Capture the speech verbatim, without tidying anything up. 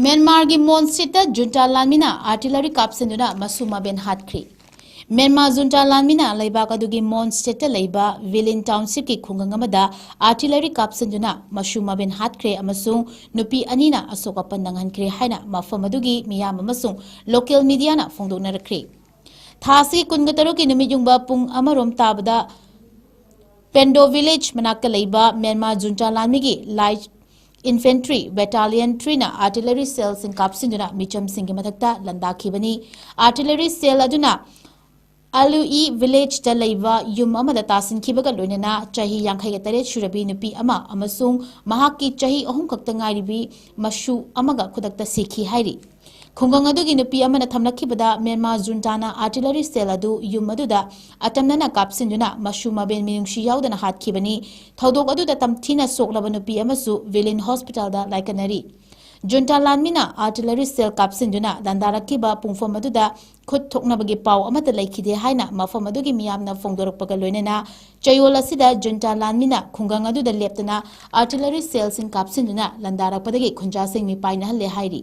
ꯃ꯭ꯌꯥꯟꯃꯥꯔꯒꯤ ꯃꯣꯟ ꯁ꯭ꯇꯦꯠꯇ ꯖꯨꯟꯇꯥ ꯂꯥꯟꯃꯤꯅ ꯑꯥꯔꯇꯤꯂꯔꯤ ꯀꯥꯞꯁꯤꯟꯗꯨꯅ ꯃꯁꯨ ꯃꯕꯦꯟ ꯍꯥꯠꯈ꯭ꯔꯤ꯫ ꯃ꯭ꯌꯥꯟꯃꯥꯔ ꯖꯨꯟꯇꯥ ꯂꯥꯟꯃꯤꯅ ꯂꯩꯕꯥꯛ ꯑꯗꯨꯒꯤ ꯃꯣꯟ ꯁ꯭ꯇꯦꯠꯇ ꯂꯩꯕ ꯚꯤꯂꯤꯟ ꯇꯥꯎꯟꯁꯤꯞꯀꯤ ꯈꯨꯡꯒꯪ ꯑꯃꯗ ꯑꯥꯔꯇꯤꯂꯔꯤ ꯀꯥꯞꯁꯤꯟꯗꯨꯅ ꯃꯁꯨ ꯃꯕꯦꯟ ꯍꯥꯠꯈ꯭ꯔꯦ ꯑꯃꯁꯨꯡ ꯅꯨꯄꯤ ꯑꯅꯤꯅ ꯑꯁꯣꯛ ꯑꯄꯟ ꯅꯪꯍꯟꯈ꯭ꯔꯦ ꯍꯥꯏꯅ ꯃꯐꯝ ꯑꯗꯨꯒꯤ ꯃꯤꯌꯥꯝ ꯑꯃꯁꯨꯡ ꯂꯣꯀꯦꯜ ꯃꯤꯗꯤꯌꯥꯅ ꯐꯣꯡꯗꯣꯛꯅꯔꯛꯈ꯭ꯔꯤ꯫ ꯊꯥ ꯑꯁꯤꯒꯤ ꯀꯨꯟꯒ ꯇꯔꯨꯛꯀꯤ ꯅꯨꯃꯤꯠ ꯌꯨꯡꯕ ꯄꯨꯡ ꯑꯃꯔꯣꯝ ꯇꯥꯕꯗ ꯄꯦꯟꯗꯣ ꯚꯤꯂꯦꯖ ꯃꯅꯥꯛꯇ ꯂꯩꯕ ꯃ꯭ꯌꯥꯟꯃꯥꯔ ꯖꯨꯟꯇꯥ ꯂꯥꯟꯃꯤꯒꯤ ꯂꯥꯏꯠ ꯏꯟꯐꯦꯟꯇ꯭ꯔꯤ ꯕꯦꯇꯥꯂꯤꯌꯟ ꯊ꯭ꯔꯤꯅ ꯑꯥꯔꯇꯤꯂꯔꯤ ꯁꯦꯜꯁꯤꯡ ꯀꯥꯞꯁꯤꯟꯗꯨꯅ ꯃꯤꯆꯝꯁꯤꯡꯒꯤ ꯃꯊꯛꯇ ꯂꯥꯟꯗꯥꯈꯤꯕꯅꯤ꯫ ꯑꯥꯔꯇꯤꯂꯔꯤ ꯁꯦꯜ ꯑꯗꯨꯅ ꯑꯂꯨꯏ ꯚꯤꯂꯦꯖꯇ ꯂꯩꯕ ꯌꯨꯝ ꯑꯃꯗ ꯇꯥꯁꯤꯟꯈꯤꯕꯒ ꯂꯣꯏꯅꯅ ꯆꯍꯤ ꯌꯥꯡꯈꯩꯒ ꯇꯔꯦꯠ ꯁꯨꯔꯕꯤ ꯅꯨꯄꯤ ꯑꯃ ꯑꯃꯁꯨꯡ ꯃꯍꯥꯛꯀꯤ ꯆꯍꯤ ꯑꯍꯨꯝ ꯈꯛꯇ ꯉꯥꯏꯔꯤꯕꯤ ꯃꯁꯨ ꯑꯃꯒ ꯈꯨꯗꯛꯇ ꯁꯤꯈꯤ ꯍꯥꯏꯔꯤ꯫ ꯈꯨꯡꯒꯪ ꯑꯗꯨꯒꯤ ꯅꯨꯄꯤ ꯑꯃꯅ ꯊꯝꯂꯛꯈꯤꯕꯗ ꯃ꯭ꯌꯥꯟꯃꯥꯔ ꯖꯨꯟꯇꯥꯅ ꯑꯥꯔꯇꯤꯂꯔꯤ ꯁꯦꯜ ꯑꯗꯨ ꯌꯨꯝ ꯑꯗꯨꯗ ꯑꯇꯝꯅꯅ ꯀꯥꯞꯁꯤꯟꯗꯨꯅ ꯃꯁꯨ ꯃꯕꯦꯟ ꯃꯤꯅꯨꯡꯁꯤ ꯌꯥꯎꯗꯅ ꯍꯥꯠꯈꯤꯕꯅꯤ꯫ ꯊꯧꯗꯣꯛ ꯑꯗꯨꯗ ꯇꯝꯊꯤꯅ ꯁꯣꯛꯂꯕ ꯅꯨꯄꯤ ꯑꯃꯁꯨ ꯚꯤꯂꯤꯟ ꯍꯣꯁꯄꯤꯇꯥꯜꯗ ꯂꯥꯏꯀꯠꯅꯔꯤ꯫ ꯖꯨꯟꯇꯥ ꯂꯥꯟꯃꯤꯅ ꯑꯥꯔꯇꯤꯂꯔꯤ ꯁꯦꯜ ꯀꯥꯞꯁꯤꯟꯗꯨꯅ ꯂꯥꯟꯗꯥꯔꯛꯈꯤꯕ ꯄꯨꯡꯐꯝ ꯑꯗꯨꯗ ꯈꯨꯠ ꯊꯣꯛꯅꯕꯒꯤ ꯄꯥꯎ ꯑꯃꯠꯇ ꯂꯩꯈꯤꯗꯦ ꯍꯥꯏꯅ ꯃꯐꯝ ꯑꯗꯨꯒꯤ ꯃꯤꯌꯥꯝꯅ ꯐꯣꯡꯗꯣꯔꯛꯄꯒ ꯂꯣꯏꯅꯅ ꯆꯌꯣꯜ ꯑꯁꯤꯗ ꯖꯨꯟꯇꯥ ꯂꯥꯟꯃꯤꯅ ꯈꯨꯡꯒꯪ ꯑꯗꯨꯗ ꯂꯦꯞꯇꯅ ꯑꯥꯔꯇꯤꯂꯔꯤ ꯁꯦꯜꯁꯤꯡ ꯀꯥꯞꯁꯤꯟꯗꯨꯅ ꯂꯥꯟꯗꯥꯔꯛꯄꯗꯒꯤ ꯈꯨꯟꯖꯥꯁꯤꯡ ꯃꯤꯄꯥꯏꯅꯍꯜꯂꯦ ꯍꯥꯏꯔꯤ꯫